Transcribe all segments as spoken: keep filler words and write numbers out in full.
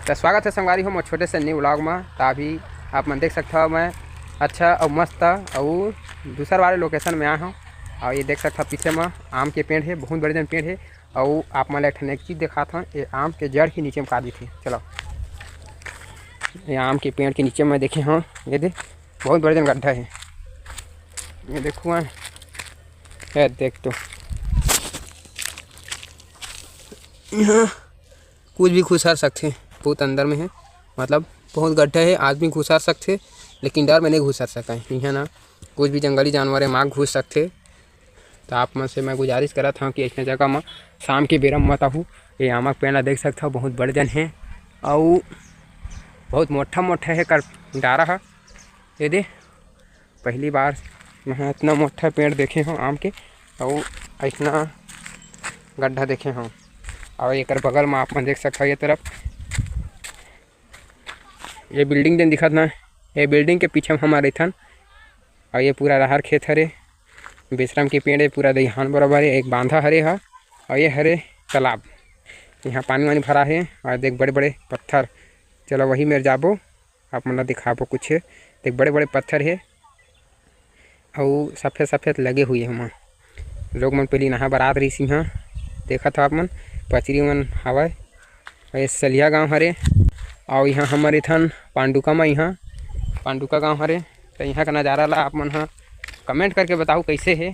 त स्वागत हे संगवारी हो मोर छोटे से new vlog म। त अभी आप मन देख सकथव, मैं अच्छा अउ मस्त अउ दूसर वाले location में आए हव। अउ ये देख सकथव, पीछे म आम के पेड़ हे, बहुत बड़े जन पेड़ हे। अउ आप मन ला एक ठन एक चीज देखात हव, ये आम के जड़ के नीचे म का दिखे, चलो, ये आम के पेड़ के नीचे म देखे हव, ये दे, बहुत बड़े जन गड्ढा हे। ये देखो, ये देख तो, यहाँ कुछ भी खुसर सकथे, बहुत अंदर में हे, मतलब बहुत गड्ढा हे, आदमी घुसर सकथे, लेकिन डर में नहीं घुसर सकय। इहाँ ना कुछ भी जंगली जानवर हे, माँ घुस सकथे। तो आप मन से मैं गुजारिश करत हव कि अइसने जगह म शाम के बेरा म मत आहू। ये आमा के पेड़ ला देख सकथव, बहुत बड़े जन हे, अउ बहुत मोटा मोटा हे कर डारा ह। ये दे, पहली बार मैं इतना मोटा पेड़ देखे हव आम के, अउ इतना गड्ढा देखे हव। अउ एकर बगल म आप मन देख सकथव, ये तरफ ये building जेन दिखत ना, ये building के पीछे म हमर रहिथन। अउ ये पूरा रहर खेत हरे, बेसरम के पेड़ हे, पूरा दइहान बरोबर हे, एक बांधा हरे ह, अउ ये हरे तालाब, यहाँ पानी वानी भरा हे। अउ देख बड़े बड़े पत्थर, चलो वही मेर जाबो, आप मन ला दिखाबो कुछ। देख बड़े बड़े पत्थर हे, अउ सफेद सफेद लगे हुए हे ओमा। लोग मन पहली नहा बरात रहिस इहाँ, देखत हव आप मन, पचरी मन हवय। अउ ये सलिया गांव हरे, अउ इहाँ हमर इथन पांडुका म, इहाँ पांडुका गांव हरे। त इहाँ का नजारा ला आप मन ह comment करके बताहू कैसे हे।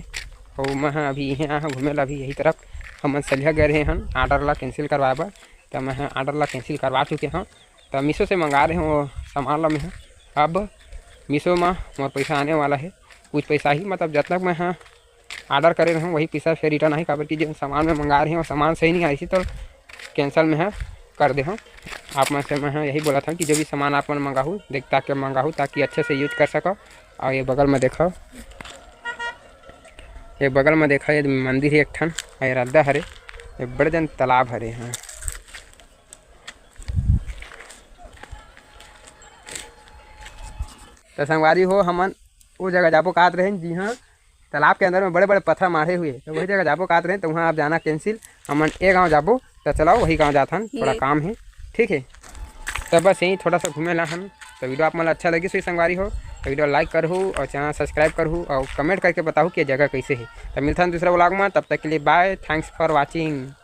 अउ मैं ह अभी इहें आए हव घूमे ला, अभी यही तरफ हमन सलिया गए रहे हन order ला cancel करवाए बर, त मैं ह order ला cancel करवा चुके हव। त Meesho से मंगा रहे हव वो सामान ला मैं ह। अब Meesho म मोर पैसा आने वाला हे, कुछ पैसा ही, मतलब जतना मैं ह order करे रहे हव वही पैसा फिर return आही, काबर कि जेन सामान मैं मंगा रहे हव वो सामान सही नहीं आइस तो cancel मैं ह कर दे हव। आप मन से मैं ह यही बोलत हव कि जो भी सामान आप मन मंगाहू, देख ताक के मंगाहू, ताकि अच्छे से use कर सकव। अउ ये बगल म देखव, ये बगल म देखव, ये मंदिर हे एक ठन, अउ ये रद्दा हरे, ये बड़े जन तालाब हरे। हाँ, त संगवारी हो, हमन वो जगह जाबो कात रहेन, जिहाँ तालाब के अंदर में बड़े-बड़े पत्थर माढ़े हुए, त वही जगह जाबो कात रहेन, त उहाँ अब जाना cancel। हमन ए गाँव जाबो, त चलाओ, वही गाँव जाथन, थोड़ा ये काम हे, ठीक हे। त बस यहीं थोड़ा सा घूमे ला हन। त video आप मन ला अच्छा लगिस होही संगवारी हो, त video like करहू अउ channel subscribe करहू अउ comment करके बताहू कि ये जगह कैसे हे। त मिलथन दूसरा vlog में, तब तक के लिए bye, thanks for watching।